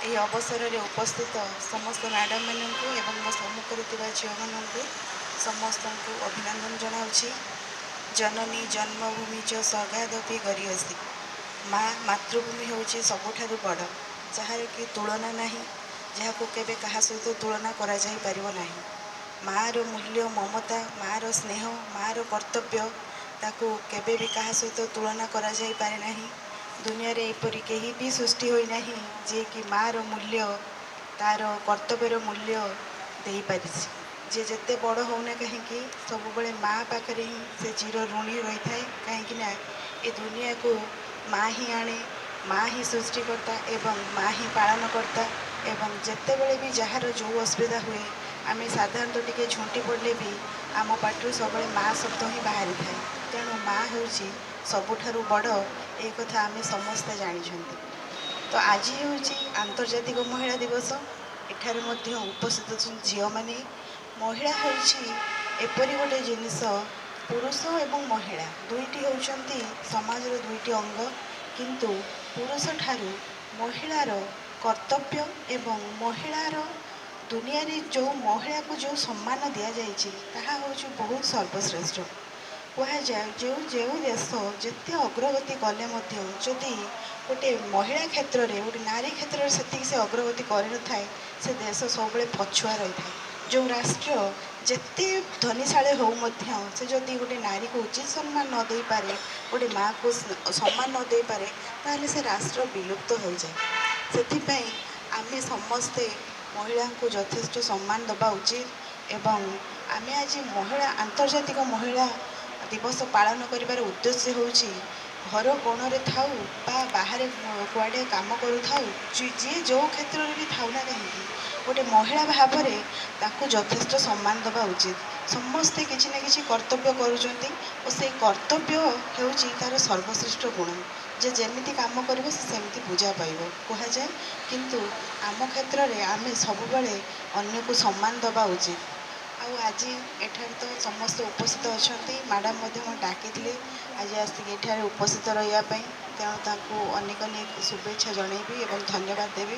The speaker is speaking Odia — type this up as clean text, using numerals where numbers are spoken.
ଏହି ଅବସରରେ ଉପସ୍ଥିତ ସମସ୍ତ ମ୍ୟାଡ଼ାମମାନଙ୍କୁ ଏବଂ ମୋ ସମ୍ମୁଖରେ ଥିବା ଝିଅମାନଙ୍କୁ, ସମସ୍ତଙ୍କୁ ଅଭିନନ୍ଦନ ଜଣାଉଛି। ଜନନୀ ଜନ୍ମଭୂମି ଚ ସ୍ୱର୍ଗାଦପି ଗରୀୟସୀ। ମା, ମାତୃଭୂମି ହେଉଛି ସବୁଠାରୁ ବଡ଼, ଯାହାର କି ତୁଳନା ନାହିଁ, ଯାହାକୁ କେବେ କାହା ସହିତ ତୁଳନା କରାଯାଇପାରିବ ନାହିଁ। ମାଆର ମୂଲ୍ୟ, ମମତା, ମାଆର ସ୍ନେହ, ମାଆର କର୍ତ୍ତବ୍ୟ, ତାକୁ କେବେ ବି କାହା ସହିତ ତୁଳନା କରାଯାଇପାରେ ନାହିଁ। ଦୁନିଆରେ ଏପରି କେହି ବି ସୃଷ୍ଟି ହୋଇନାହିଁ, ଯିଏକି ମାଆର ମୂଲ୍ୟ, ତାର କର୍ତ୍ତବ୍ୟର ମୂଲ୍ୟ ଦେଇପାରିଛି। ଯିଏ ଯେତେ ବଡ଼ ହେଉନା କାହିଁକି, ସବୁବେଳେ ମା ପାଖରେ ହିଁ ସେ ଚିର ଋଣୀ ରହିଥାଏ, କାହିଁକି ନା ଏ ଦୁନିଆକୁ ମା ହିଁ ଆଣେ, ମା ହିଁ ସୃଷ୍ଟିକର୍ତ୍ତା ଏବଂ ମା ହିଁ ପାଳନକର୍ତ୍ତା। ଏବଂ ଯେତେବେଳେ ବି ଯାହାର ଯେଉଁ ଅସୁବିଧା ହୁଏ, ଆମେ ସାଧାରଣତଃ ଟିକେ ଝୁଣ୍ଟି ପଡ଼ିଲେ ବି ଆମ ପାଟିରୁ ସବୁବେଳେ ମା ଶବ୍ଦ ହିଁ ବାହାରିଥାଏ। ତେଣୁ ମା ହେଉଛି ସବୁଠାରୁ ବଡ଼, ଏ କଥା ଆମେ ସମସ୍ତେ ଜାଣିଛନ୍ତି। ତ ଆଜି ହେଉଛି ଆନ୍ତର୍ଜାତିକ ମହିଳା ଦିବସ। ଏଠାରେ ମଧ୍ୟ ଉପସ୍ଥିତ ଅଛନ୍ତି ଝିଅମାନେ। ମହିଳା ହେଉଛି ଏପରି ଗୋଟେ ଜିନିଷ, ପୁରୁଷ ଏବଂ ମହିଳା ଦୁଇଟି ହେଉଛନ୍ତି ସମାଜର ଦୁଇଟି ଅଙ୍ଗ। କିନ୍ତୁ ପୁରୁଷ ଠାରୁ ମହିଳାର କର୍ତ୍ତବ୍ୟ ଏବଂ ମହିଳାର ଦୁନିଆରେ ଯେଉଁ ମହିଳାକୁ ଯେଉଁ ସମ୍ମାନ ଦିଆଯାଇଛି, ତାହା ହେଉଛି ବହୁତ ସର୍ବଶ୍ରେଷ୍ଠ। କୁହାଯାଏ, ଯେଉଁ ଯେଉଁ ଦେଶ ଯେତେ ଅଗ୍ରଗତି କଲେ ମଧ୍ୟ ଯଦି ଗୋଟେ ମହିଳା କ୍ଷେତ୍ରରେ, ଗୋଟେ ନାରୀ କ୍ଷେତ୍ରରେ ସେତିକି ସେ ଅଗ୍ରଗତି କରିନଥାଏ, ସେ ଦେଶ ସବୁବେଳେ ପଛୁଆ ରହିଥାଏ। ଯେଉଁ ରାଷ୍ଟ୍ର ଯେତେ ଧନୀଶାଳୀ ହେଉ ମଧ୍ୟ, ସେ ଯଦି ଗୋଟେ ନାରୀକୁ ଉଚିତ ସମ୍ମାନ ନ ଦେଇପାରେ, ଗୋଟେ ମାଆକୁ ସମ୍ମାନ ନ ଦେଇପାରେ, ତାହେଲେ ସେ ରାଷ୍ଟ୍ର ବିଲୁପ୍ତ ହୋଇଯାଏ। ସେଥିପାଇଁ ଆମେ ସମସ୍ତେ ମହିଳାଙ୍କୁ ଯଥେଷ୍ଟ ସମ୍ମାନ ଦେବା ଉଚିତ। ଏବଂ ଆମେ ଆଜି ମହିଳା ଆନ୍ତର୍ଜାତିକ ମହିଳା ଦିବସ ପାଳନ କରିବାର ଉଦ୍ଦେଶ୍ୟ ହେଉଛି, ଘର କୋଣରେ ଥାଉ ବା ବାହାରେ କୁଆଡ଼େ କାମ କରୁଥାଉ, ଯିଏ ଯେଉଁ କ୍ଷେତ୍ରରେ ବି ଥାଉ ନା କାହିଁକି, ଗୋଟେ ମହିଳା ଭାବରେ ତାକୁ ଯଥେଷ୍ଟ ସମ୍ମାନ ଦେବା ଉଚିତ। ସମସ୍ତେ କିଛି ନା କିଛି କର୍ତ୍ତବ୍ୟ କରୁଛନ୍ତି ଓ ସେଇ କର୍ତ୍ତବ୍ୟ ହେଉଛି ତା'ର ସର୍ବଶ୍ରେଷ୍ଠ ଗୁଣ। ଯେ ଯେମିତି କାମ କରିବ, ସେ ସେମିତି ପୂଜା ପାଇବ, କୁହାଯାଏ। କିନ୍ତୁ ଆମ କ୍ଷେତ୍ରରେ ଆମେ ସବୁବେଳେ ଅନ୍ୟକୁ ସମ୍ମାନ ଦେବା ଉଚିତ। ଆଉ ଆଜି ଏଠାରେ ତ ସମସ୍ତେ ଉପସ୍ଥିତ ଅଛନ୍ତି। ମ୍ୟାଡ଼ାମ୍ ମଧ୍ୟ ମୋତେ ଡାକିଥିଲେ ଆଜି ଆସିକି ଏଠାରେ ଉପସ୍ଥିତ ରହିବା ପାଇଁ। ତେଣୁ ତାଙ୍କୁ ଅନେକ ଅନେକ ଶୁଭେଚ୍ଛା ଜଣାଇବି ଏବଂ ଧନ୍ୟବାଦ ଦେବି।